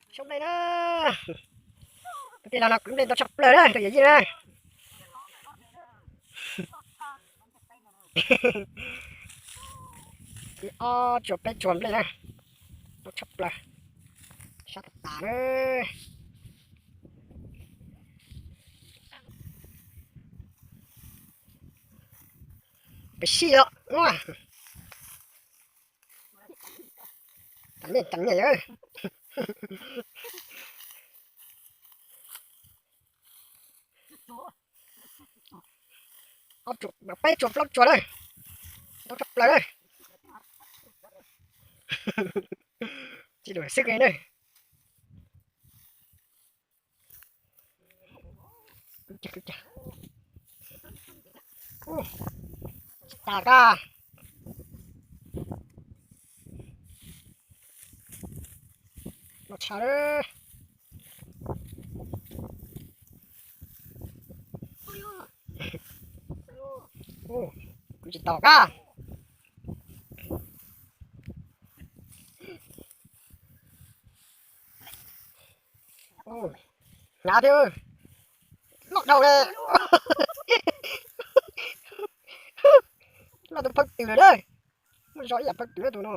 Xyoob nplej na. Tus tij laug no kwv nplej ntau tshaj plaws na, tus yawm yij na. Ib ob tsuas peb tsuas nplej na, ntau tshaj plaws, sab tas tas na. Peb sij los, tam nej tam nej. Ob tsuas, peb tsuas plaub tsuas na, ntau tshaj plaws na. Tsis dua xwb na. Tsis tas kab. Los tshav lawm. Kuv tsis tau kab. Hnyav thiab. Loj dhau li. Loj tus pheej twm lawm na. Muaj zog ib yam pheej twm tus no.